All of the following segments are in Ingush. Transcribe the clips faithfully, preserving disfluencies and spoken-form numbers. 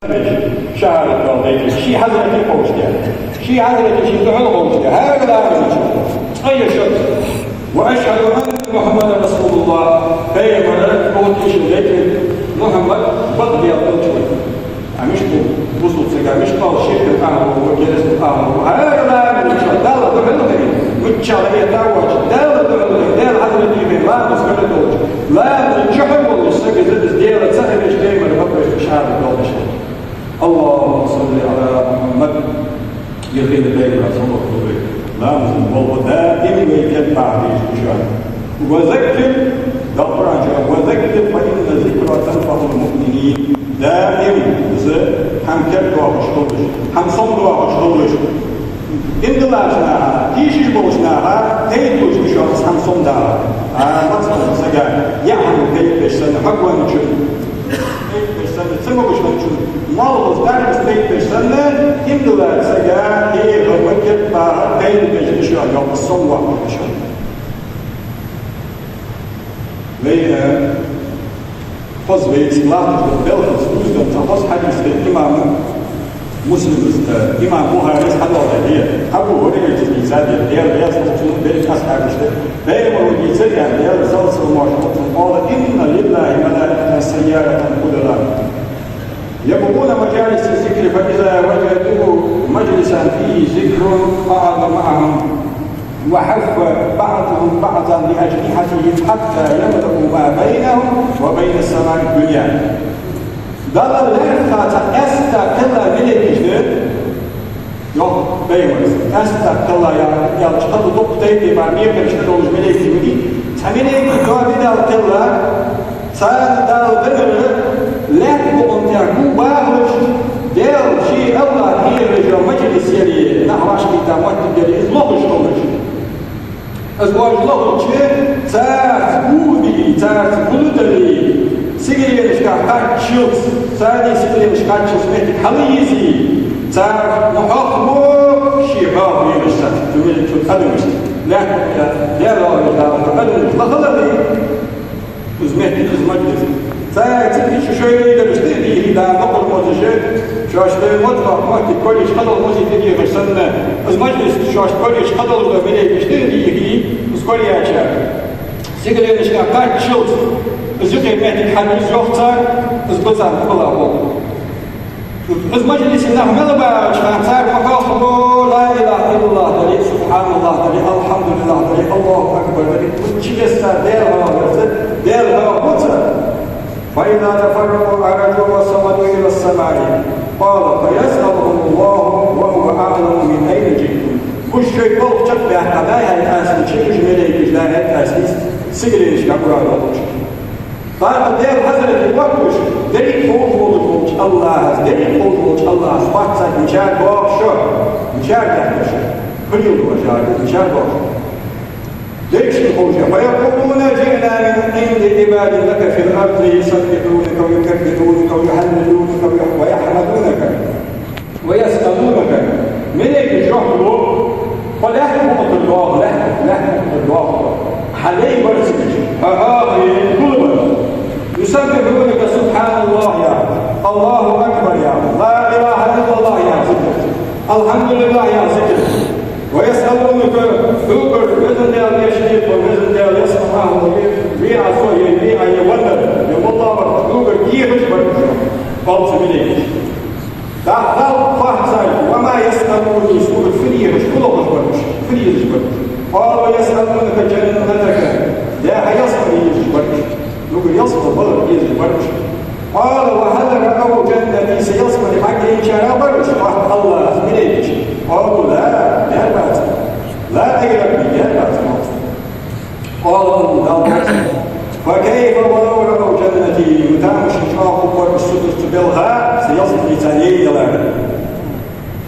шахӀадат доаладаьд, ший хьазрате кховдаш да. Ший хьазрате, ший духьала кховдаш да. ХӀара ламаза чу. Цкъа я шо. وأشهد أن محمدا رسول الله. Пайхамар, къотӀа ший декъе, Мухьаммад бакъ Даьла элча ва. Амма мишта бу, бусалба сага мишта оал, ширка тӀа ва, керастал тӀа ва. ХӀара ламаза чу Далла духьала хилар, миччахьа а тӀавоагӀаш, Далла духьала хилар, Даьла хьазрате вена, ламаз хила долча, ламаза чу хьавоалаш саг из, из Даьла цаӀ веш, Пайхамар бакъ веш, шахӀадат доаладеш. اللهم صل على محمد. Ер хила Пайхамара салот хуле, ламаза болх даим вай керда бахьа дезаш да шоана. وذكر, Дала Къуръан чу: وذكر فإن الذكرى تنفع المؤمنين. Даим из хӀама кердадоахаш хилалаш, хӀама сомадоахаш хилалаш. Иман долча наха, тийшаш болча наха пайда луш да шоана из хӀама сомадалар. А маца сага яа хӀама пайда беш санна, хьагоначун пайда беш санна, ца могаш хинначун моллагӀа дарбас пайда беш санна, иман долча сага хьехам, керда бахар пайда беш да шоана, йоах, сомаваккха да шоана. Вай, э, хоза вай цига латташ дола белхалца дувзаденна цхьа хоза хьадис да имам Муслима, э, имам Бухарес хьадоаладаьд. Абу ХӀурайрас дийцад, Даьла раьза хилва цунна, берригача асхьабашта. Пайхамара дийцар, Даьла салам-моаршал хилда цунна, قال: إن لله ملائكة سيارة خضرا يبقون مجالس الذكر، فإذا وجدوا مجلسا فيه ذكر قعدوا معهم وحف بعضهم بعضا بأجنحتهم حتى يملأوا ما بينهم وبين السماء الدنيا. Далла лаьрххӀа цхьа къаьстта кхелла малейкаш да, йоах Пайхамара. Къаьстта кхелла яхача, хӀанз дукха тайп-тайпара мекхараш долаш малейкаш ма дий. Цхьа малейк тоабе Далла кхелла, царна Дала дагара лаьтта букъа тӀа гу бахалуш, Даьла, ший АллахӀ хьехараш йола мажлис яле, нах вӀашагӀкхийтта моттиг яле, из лохаш хилалаш. Из оаш лохача, царца гу бе, царца гулдале, сигаленашка кхаччалца, царна сигаленашка кхаччалца моттиг хьалъезе, цар ма хьоахабу ший хьоаха венаш санна, цу мел цу адамашта. Лаьтта букъа тӀа Даьла вахараш Дала адамаш лохалахе, из моттиг, из мажлис. Цар цига шоай лайдараш тӀа а дийхе, Дала мукъар мозаш, шоашта моттиг, моттиг корайош хьадола музей тӀа дехаш санна, из мажлис шоашта корайош хьадоалаш дола малейкаш тӀа а дийхе, из кораяьчар сигаленашка кхаччалца, из юкъе моттиг хьадувз, йоах цар, из ба царна къоабал бола. Из мажлисе нах мел багӀача хана цар ма хьоахабу لا إله إلا الله дале, سبحان الله дале, الحمد لله дале, الله أكبر дале, кхыча бесса Даьла хьоахавар цар, Даьла хьоахабу цар. فإذا تفرقوا عرجوا وصعدوا إلى السماء. قال: فيسألهم الله وهو أعلم من أين جئتم. Уж шоай болх чакхбаьккха, дӀа-хьа къаьстача, уж малейкаш дӀа-хьа къаьстача сигаленашка гура долча. ТӀаккха Даьла хьазрате отташ, деррига ховш волаш волча АллахӀас, деррига ховш волча АллахӀас хоаттаргда: мичара доагӀа шо, мичара даьхкад шо, хилийла доагӀа шо, мичара доагӀа шо. Деррига шийна ховш я. فيقولون: جئنا من عند عباد لك في الأرض يسبحونك ويكبرونك ويهللونك ويح-، ويحمدونك ويسألونك. Малейкаш жоп лу: хьо лаьтта букъа тӀара доагӀа, лаьтта, лаьтта букъа тӀара доагӀа. Хьа лай бар цига, хьа хьоахаве гулбенна. يسبحونك, سبحان الله яха, الله أكبر яха, لا إله إلا الله яха зикар, الحمد لله яха зикар. ويسألونك, хьогара, Везан Даьла, дешаш дийхар, Везан Даьла, ялсмала ве Ӏа со, е ве Ӏа, е веннар, е моллагӀа вар, хьогара дехаш бар уж, оал цу малейкаша. ТӀаккха Дала хоаттаргда: وما يسألوني, сога фу дехаш, фу лохаш бар уж, фу дезаш бар уж. قالوا: يسألونك جنتك, Даьла, хьа ялсмала дезаш бар уж. Хьогара ялсмала балар дезаш бар уж. قال: وهل رأوا جنتي, са ялсмале хьагийнчарех бар уж, хоатт АллахӀас малейкашта. قالوا: لا, бер бац. لا, أي ربي, бер бац, оал цар. قال, Дала боху: فكيف ولو رأوا جنتي, ма тамаш чӀоагӀа хургба уж, цу, цу белха, са ялсмале царна яйна даларе.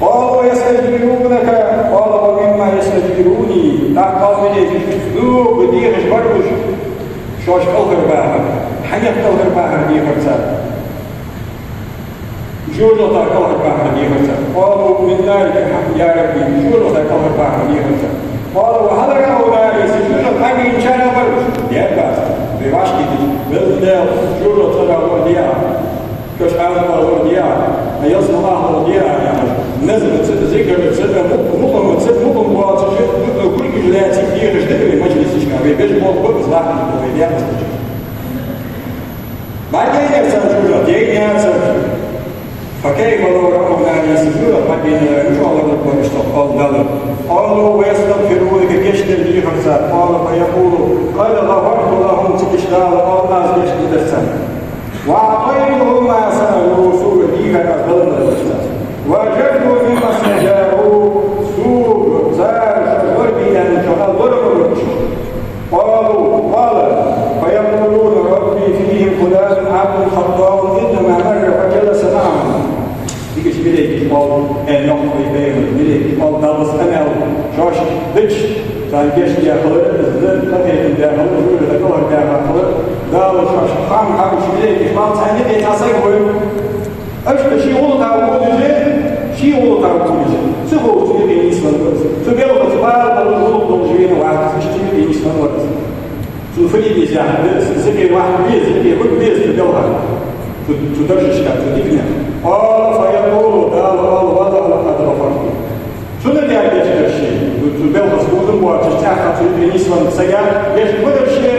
قالوا: يستجيرونك, قال: ومما يستجيروني, тӀаккха оал малейкаша: хьога дехаш бар уж, шоаш кӀалхарбахар, хьанех кӀалхарбахар дехар цар. ЖожагӀатех кӀалхарбахар дехар цар. قالوا: من نارك يا ربي, жожагӀатех кӀалхарбахар дехар цар. قال: وهل رأوا ناري, са жожагӀате хьагийнчарех бар уж? Бер бац. Вай вӀашагӀкхийтача: Везан Даьла, жожагӀате цхьа лораде Ӏа, кхыча хьалхара лораде Ӏа. Бакъда златный бой декъаза. БӀаргаяйнаяр цар жожагӀате, яйнаяр цар. فكيف لو رأوا ما يسجون قد ينرون شعور البرش تقبل دل. قالوا ويستغفرونك гешт дар дехар цар. قال فيقول قد غفرت لهم цига Дала оал аз гешт дар царна. وأعطيتهم ما سألوا сога дехар аз дала дар царна. وأجبت مما استجاروا сога цар шоаш лорабе аьнна чӀоагӀа лорабаьб уж. قالوا قال فيقولون رب فيهم فلان عبد خطاء إنما مر فجلس معهم. Дикача малейкаша оал, э, йоах вай пайхамара, малейкаша оал, Далла къамаьл, шоаш дича, царна гешт даь хилар, из да, къахетам баь хилар, жожагӀатен кӀалхарбаьха хилар, Дала шоаш хам-хам малейкаша оал, царна юкъе цхьа саг вар. Иштта ший гӀулакха вода из, ший гӀулакха вода из. Ца ховш цу юкъе нийсвенна вар из. Цу белхаца бала болаш гӀулакх долаш вена вац из, иштта цу юкъе нийсвенна вар из. Цунна фу де деза, из юкъе вахка веза, юкъе хургвеза цу белхах. Цу, цу даржашка, цу диканех. قال فيقول Дала оал, ولقد غفرت. Цунна даьр гешт дар ше, цу белхаца бувзам боацаш цӀаьхха цу юкъе нийсвеннача сага гешт ма дар ше,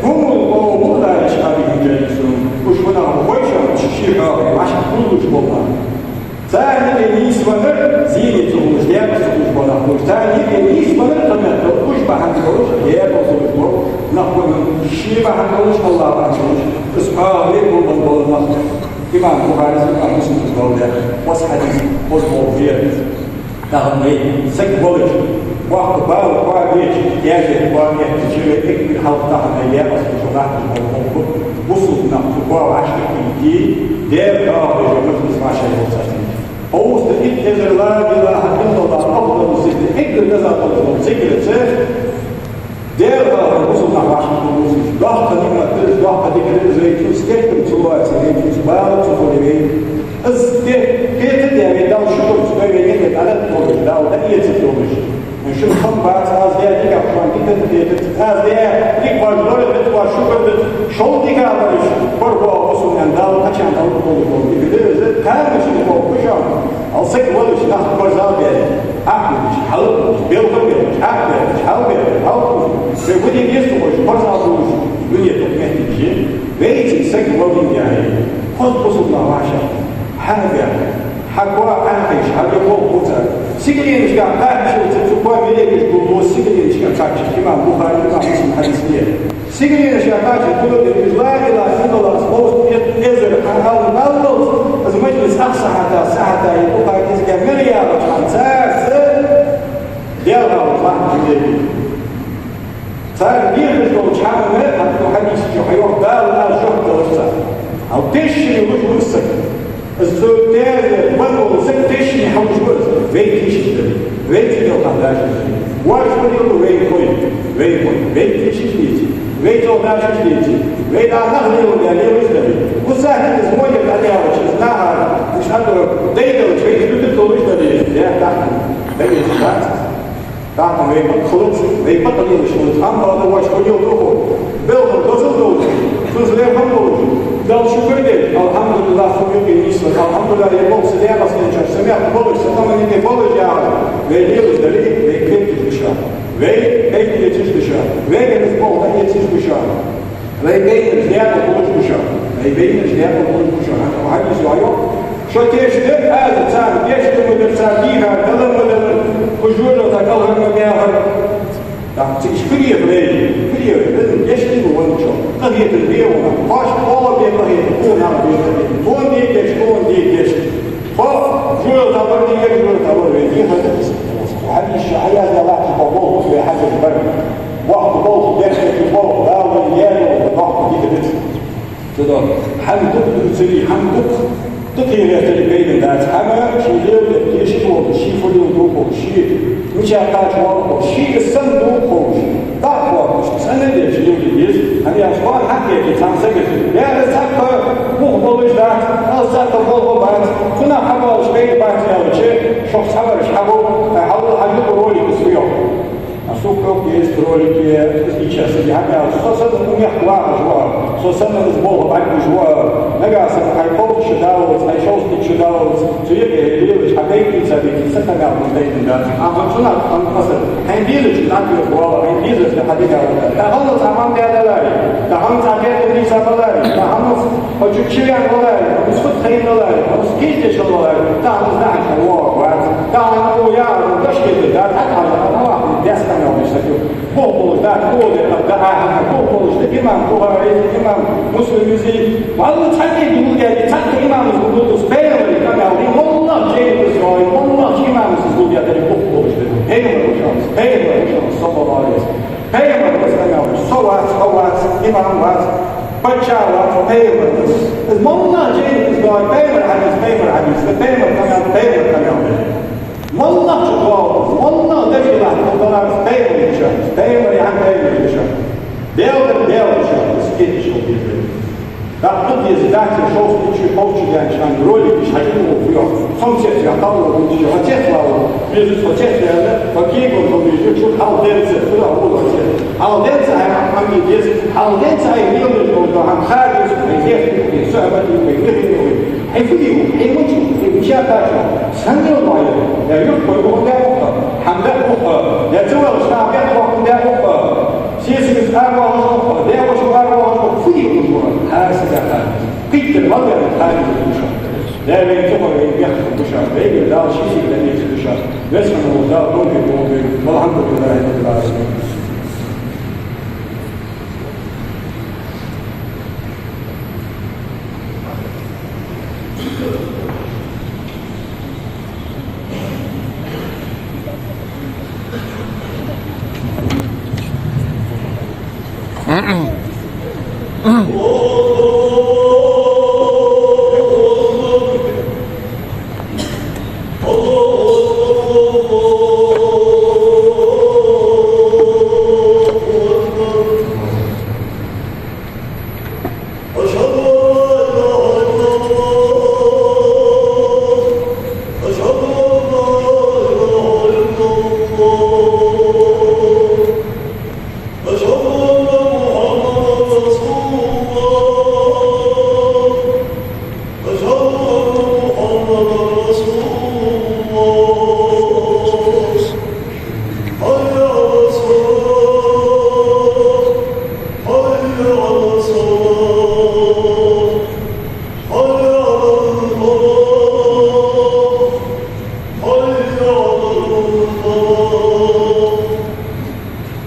هم القوم الذين هم بهم جالسون. Уж фу нах ба хой шоана, уж ший хьоахаве вӀашагӀкхувлаш бола нах. Царна юкъе нийсвеннар зене ца хулаш, декъаза ца хулаш бола нах ба уж. Царна юкъе нийсвеннар кхаметтел уж бахьан долаш, декъаза хулаш бола нах ба уж, ше бахьан долаш, АллахӀ бахьан долаш. Из кхоалагӀа вер бола, бола нах. Имам Бухарис, имам Муслима доаладаьд из хьадис, хоза болх бе. Тахан вай саг волча, боккха бала кхоа беча, яьлча кхоа беча, шоай эггара хьалха тахан вай яхаш, шо латташ бола болх ба, бусалба нах цу кхоа вӀашагӀкхийтте, Даьла духьа вай жо мажлис вӀашагӀъеллалца. Ховш да итт эзар لا إله إلا الله أفضل الذكر, эггара дезагӀа дола зикр да из, Даьла духьа бусалба нах вӀашагӀкхувлаш. Доккха ниӀмат да из, доккха дика да из, вай цунца керттера ца лоаце, вай цунца бала ца хуле вай. Из де, кхетаде вай Далла шукр ца дой, вай никъ тӀа тӀадоагӀаш, Дала дӀаэца доагӀаш. Шун хам бац, аз даь диках шоана дика да хетац, аз даь дика бац, лорадиц, аз шукр дац, шул дикагӀа бараш, паргӀато бусалба наьна Далла, кхычарна Далла кхоачаш бола дика да из, тамашийна кхоачаш ба шоана. Хьал саг волаш, нах барзал беш, хьакъ беш, хьал белха беш, хьакъ беш, хьал беш, хьал беш. Шоай гуди веза хой, барзал болаш, дуне тӀа моттиг я. Вайцига саг воландаь, хоза бусалба нах вӀашагӀ, хьа беш, хьа коа хьа хьийша, хьа бе болх бу цар. Сигаленашка кхаччалца цу коа малейкаш гуллу, сигаленашка кхаччалца. Имам Бухари, имам Муслима хьадис я. Сигаленашка кхаччалца гуллу, из لا إله إلا الله, из ховш да итт эзар хьаала мел долаш, из мажлис ах сахьата, сахьата я, укхаза кӀезига мел яьлча хана царца Даьла гӀалат латташ веза. Цар дехаш долча хӀаманна, хӀанз цу хьадиса чу хьайоах, Дала аз жоп далар царна. Хьал тешаме луш ва из саг. Из цу таьзета бан вола саг тешаме хьалуш ва из, вай тешаш дале, вай цу белха дашаш дале. Воаш фу леладу вайна хой, вайна хой, вай тешаш леладе, вай цох дашаш леладе, вай дӀа нах леладе, лелаш дале. Вусахьа из модер дӀадаьлча, из наха, уж хьадо дайдалча, вай из дутар толаш дале, яхаш тахана, дай из бац. Тахан вай бакъ хилац, вай бакъ лелаш хилац, амма ала воаш хӀама леладу хьо. Белхар дозал долаш, цунца лерхӀам болаш, Далла шукр деш, алхьамдулиллахӀ, фу юкъе нийсвенна, алхьамдулиллахӀ, ер болх са дегӀаца денчар, са мехка болаш, са къаман юкъе болаш яхаш. Вай лелаш дале, вай кхеташ да шоана. Вай кхеташ да шоана. Вайгара из болх дӀаэцаш да шоана. Вай байнараш декъала хулаш ба шоана. Вай байнараш декъала хулаш ба шоана. ХӀанз хьадис йоах, шо тешаш да, аз царна гешт ма дар, цар дийхар дала ма далар, кхы жожагӀатен кӀалхара ма баьхар. ТӀаккха цига уж кхы леха вай, кхы леха вай, безам гешт ма дар вайна чу. Къахетам бе вайна. Кхоачаш кхоалагӀа бе къахетам, кхоалагӀа бе къахетам. Тхона де гешт, тхона де гешт. Тхо жожагӀатен бар дийхар, жожагӀатен бар вай дийхар. Хьадис чу хьаяьнна латташ бола болх вай хьажар бар. Боккха болх, беркате болх, Дала вайна яь йола болх дика да из. Цудухьа хӀама дукха дувцаре, хӀама дукха дукха гӀертаре пайда бац. ХӀама ше леладе тешаш волча, ше фу леладу ховш, ше мича кхача воалл ховш, шийга санна дулх ховш, дӀа а хоатташ, цӀена деш леладе деза. ХӀана аьлча кхоана хьакхетий цхьан сага: «Яра цхьаккха бух болаш дац, аз цхьаккха болх бац, цунах хьабоалаш пайда бац», аьлча, шух цхьабараш хьабов, хьал хьажа ролик из фу йоах. А сога кхоачаш еза Ролике из чу саги хьакъал, со санна укх мехка вахаш ва, со санна из болх бӀаргагуш ва, нагахьа санна хьай кхоалгӀа шу даллалца, хьай шовзткъа шу даллалца, цу юкъе хьо лелаш, хьа бейкъи ца бийкъи, са къамаьл ма дайна да. Амма цунах, амма аса, хьайна безача дӀатоха вала, хьайна безача хьа дегӀ ала. Тахан цхьа хӀама даьдаларе, тахан цхьа бекъа дийца баларе, тахан хьо чу чувен валаре, хьо мусхат хайна валаре, хьо кийчдеш валаре, тахан из дахьаш хьо вогӀа вац, тахан хьо яхар дошкета дар, хьа хьажа, хьо вахна дес къамаьл деш саг ю. Бохаболаш да, кхоалгӀа да, ахьа, бохаболаш да, имам Бухари, имам Муслим из, валла цхьаккха дулдаьд, цхьаккха имамас гулдус, пайхамара къамаьл дий, моллагӀа жайнас йой, моллагӀа имамас гулдаьд, бохаболаш да. Пайхамар ва шоана, пайхамар ва шоана, саллаллахӀу Ӏалайхи ва саллам. Пайхамар ва из къамаьл деш, со вац, хьо вац, имам вац, паччахь вац, пайхамар ва из. Из моллагӀа жайнас йой, пайхамара хьадис, пайхамара хьадис, пайхамара къамаьл, пайхамара къамаьл да. МоллагӀча гӀолла, моллагӀа дешилахь, хьо дӀадаьлча пайхамар ва шоана, пайхамара хьа пайхамар ва шоана. Даьла дар Даьла ва шоана, из кхеташ хила деза. ДӀакхалда деза, дац шовзткъа шу, кхоалгӀа шу даьннача хана роликаш хьажа ма ву йоах, цомцец яхкалла ву, цецвала ву. Беза цецваьнна, факигон хӀама вижа, чу хьалденца, цунах ву цецваьнна. Хьалденца хьай хӀама деза, хьалденца хьай леладеш дола хӀама ха деза, хьай зехьа юкъе, сухьбат юкъе, нихи юкъе. Хьай фу дий, хьай мича, хьай мича кхача? Сенна леладу Ӏа ер? Е юххе ваха баьб укхо, хӀама баьб укхо, е ца ваьлча наха бехк баккха баьб укхо, сесагаца аравоагӀаш ва укхо, даь-воша аравоагӀаш ва укхо, фу дий укхо? Хьарса баьб. Кхийтта мел баьб, хьарса баьб. Даьла вайна цу хӀамах вехаш ба шоана, вайга Дала ший сийдола дӀаэца шоана. Веза хинна вола Дала товфикъ лолда вайга. ВалхьамдулиллахӀи Раббил Ӏаламин. أشهد أن لا إله إلا الله. أشهد أن لا إله إلا الله. أشهد أن محمدا رسول الله. أشهد أن محمدا رسول الله. حي على الصلاة. حي على الصلاة. حي على الفلاح. حي على الفلاح.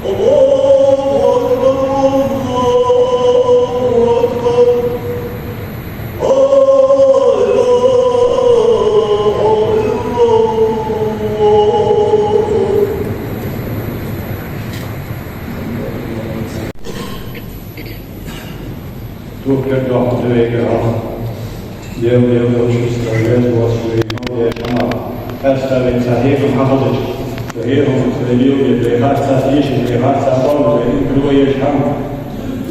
الله أكبر، الله أكبر. لا إله إلا الله. Тоба доккха да вайгара. Даьла, Даьла, Даьла, шуца веза воацаш вай мел деш хӀама. Къаьстта вайна цхьа хьехам хьахозача, цу хьехамца вай леладе, вай харцахьа тешаш, вай харцахьа кхоабаш, вай иман кхоабаш хӀама.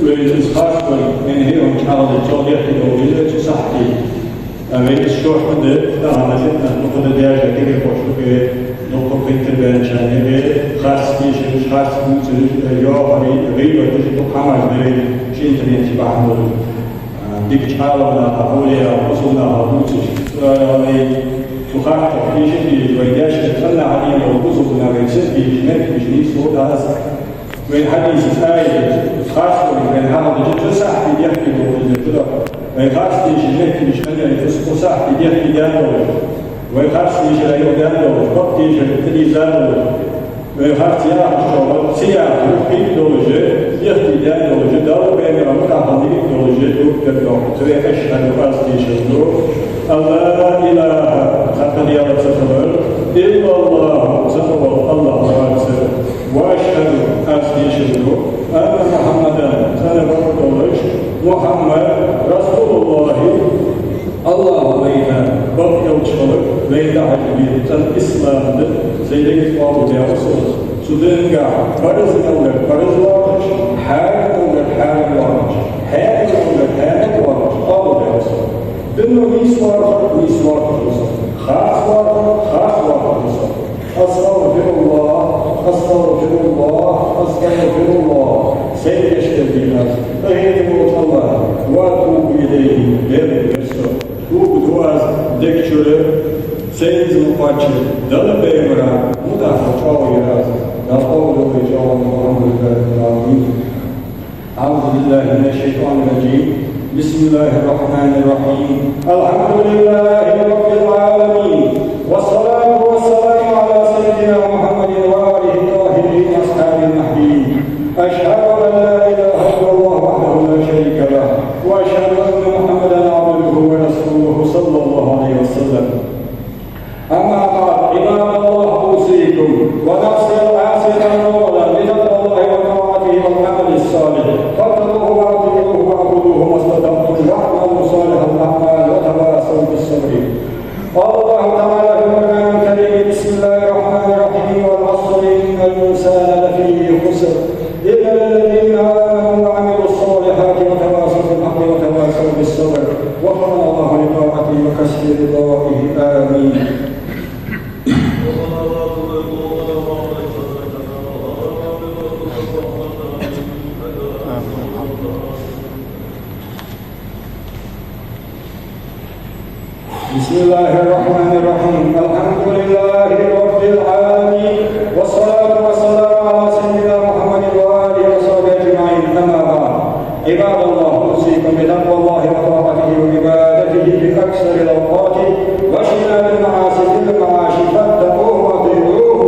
Вай из харц вай, вайна хьехам чӀоагӀа хозача, чӀоагӀа дехке долаш да цу сахьте. Амма вай из шортта да, тахан фитнат дукха да, даьша кегийрхой дукха, дукха кхетар баьнначарна юкъе, харц тешаш, харц бувцаш, йоахараш, гӀийбаташ, дукха хӀамаш да вай шин интернете бахьан долаш. А, дикача Ӏаламнаха, овлияех, бусалба наха бувцаш. Цу, вай цу харцах тешаш, вай даьша цӀенна хьадийна дола бусалба нах, вай сиха дийша, мехкаш нийслу дӀа аз. Вай хьадисаца, аятаца, харц вай, вайна хьахозача, цу сахьте дехке долаш да, цу доккха. Вай харц тешаш, мехкаш хиннай, цу, цу сахьте дехке даьнна долаш. Вай харц тешар айхьа даьнна долаш, бакъ тешар тӀадийза долаш. Вай харц яхача чӀоагӀа, ца яхача кхийтта долаш, дехке даьнна долаш, Далла, пайхамара мутӀахьа хила дика долаш, тоба доккха да. Цу вай ашхӀаду, аз тешаш ду, ан ла илахӀа, цхьаккха Даьла ца хилар, иллаллахӀу, цаӀ вола АллахӀ вар саг. Ва ашхӀаду, аз тешаш ду, анна Мухьаммадан, цӀена бакъ долаш, Мухьаммад расулуллахӀи, АллахӀа вайна бакъ йолча хилар вайна дӀахьажа веза, цӀена ислам ди, сай дега тӀа къоабалдаь ва со из. Цу динагахьа парз мел дар парз воацаш, хьарам мел дар хьарам воацаш, хьаькъал мел дар хьаькъал воацаш къоабалдаь ва со. Динно нийса вар хилча, нийса воацаш ва со. Харц вар хилча, харц воацаш ва со. أستغفر الله، أستغفر الله، أستغفر الله. Сайре гешт дергда аз. أستغفر الله وأتوب إليه. Даьлагара вер со. Тоба ду аз дег чура, сай низ ма кхоачча, Далла пайхамара мутӀахьа чӀоагӀо яр аз. Дала къоабал долда чӀоагӀо, алхьамдулиллахӀи раббил Ӏаламин. أعوذ بالله من الشيطان الرجيم. بسم الله الرحمن الرحيم. الحمد لله رب العالمين. والصلاة والسلام على سيدنا محمد وآله الطاهرين وأصحابه المهديين. أشهد أن لا إله إلا الله وحده لا شريك له، وأشهد أن محمدا عبده ورسوله صلى الله عليه وسلم. أما بعد، عباد الله، أوصيكم ونفسي العاصية المغفلة بتقوى الله وطاعته والعمل الصالح، فاتقوه وأطيعوه واعبدوه ما استطعتم، واعملوا صالح الأعمال، وتواصوا بالصبر. قال الله تعالى في القرآن الكريم: بسم الله الرحمن الرحيم: والعصر إن الإنسان لفي خسر، إلا الذين آمنوا وعملوا الصالحات وتواصوا بالحق وتواصوا بالصبر. وفقنا الله لطاعته وكسب رضائه. آمين. بسم الله الرحمن الرحيم. الحمد لله رب العالمين، والصلاة والسلام على سيدنا محمد وآله وصحبه أجمعين. أما بعد، عباد الله، أوصيكم بتقوى الله وطاعته وعبادته في أكثر الأوقات واجتناب المعاصي في المعاش، فاتقوه وأطيعوه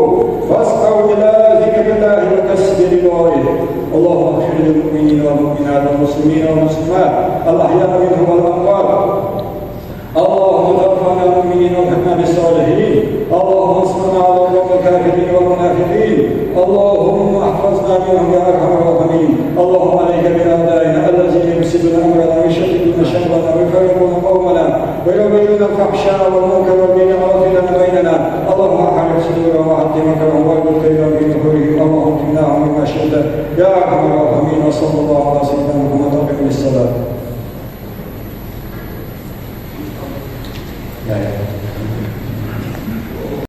واسعوا إلى ذكر الله وكسب رضائه. اللهم اغفر للمؤمنين والمؤمنات والمسلمين والمسلمات الأحياء منهم والأموات. اللهم توفنا مؤمنين والحقنا بالصالحين. اللهم انصرنا على القوم الكافرين والمنافقين. اللهم احفظنا منهم يا أرحم الراحمين. اللهم عليك بأعدائنا الذين يفسدون أمرنا ويشتتون شملنا ويفرقون قومنا ويبيحون الفحشاء والمنكر والبغي والفتن بيننا. اللهم أحرق صدورهم وعظم مكرهم واربط كيدهم في نحورهم. اللهم اكفناهم بما شئت يا أرحم الراحمين. وصلى الله على سيدنا محمد وأقم الصلاة.